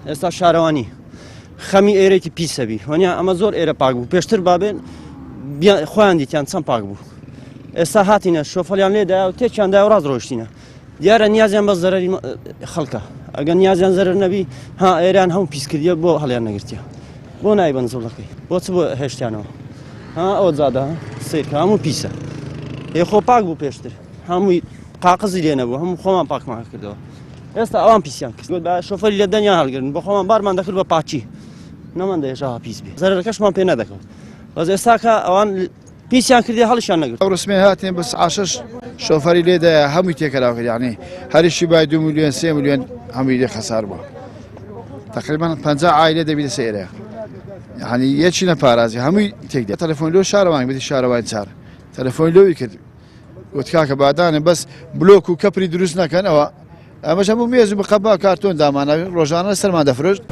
ئێستا شارەوانی خەمی ئێرێکی پیسەبی وەنیا ئەمە زۆر ئێرە پاک بوو پێشتر بابێن خۆیان دیتیان چەند پاک بوو ئێستا هاتینە شۆفەڵیان لێدا و تێکیاندا و ڕاست ڕۆشتینە دیارە نیازیان بە زەرری خەڵکە ئەگەر نیازیان زەرر نەبی ها ئێران هەموو پیس کردیە بۆ هەڵیان نەگرتیە بۆ نایبەن زڵەکەی بۆ چ بۆ هێشتیانەوە ها ئەو جادە سیرکە هەموو پیسە ئێ خۆ پاک بوو پێشتر هەمووی قاقزی لێ نەبوو هەموو خۆمان پاکمان کردەوە ئێستا ئەوان پیسیان کرد بە شۆفەری لە دەنیا هەڵگرن بۆ خۆمان بارمان دەکرد بە پاکی نەمان دەهێشا پیس بێ زەرەکەشمان پێ نەدەکەوت بەس ئێستاکە ئەوان پیسیان کردی هەڵیشان نەگرت. ئەو ڕسمەی هاتێن بە سعات شەش شۆفەری لێدایە هەمووی تێکەلاو کرد یعنی هەریشی بای دو میلیۆن سێ میلیۆن هەمووی لێ خەسار بووە تقریبا 50 عایلە دەبی لەسەر ئێرە یعنی یەکی نەپارازی هەمووی تێک دێ تەلەفۆن لۆ شارەوانی بتی شارەوانی چار تەلەفۆن لۆی کرد وت کاکە بادانێ بەس بلۆک و کەپری دروست نەکەن ئەوە ئەمەش هەموو مێز و بقەبا کارتۆن دامانە ڕۆژانە سەرمان دەفرۆشت.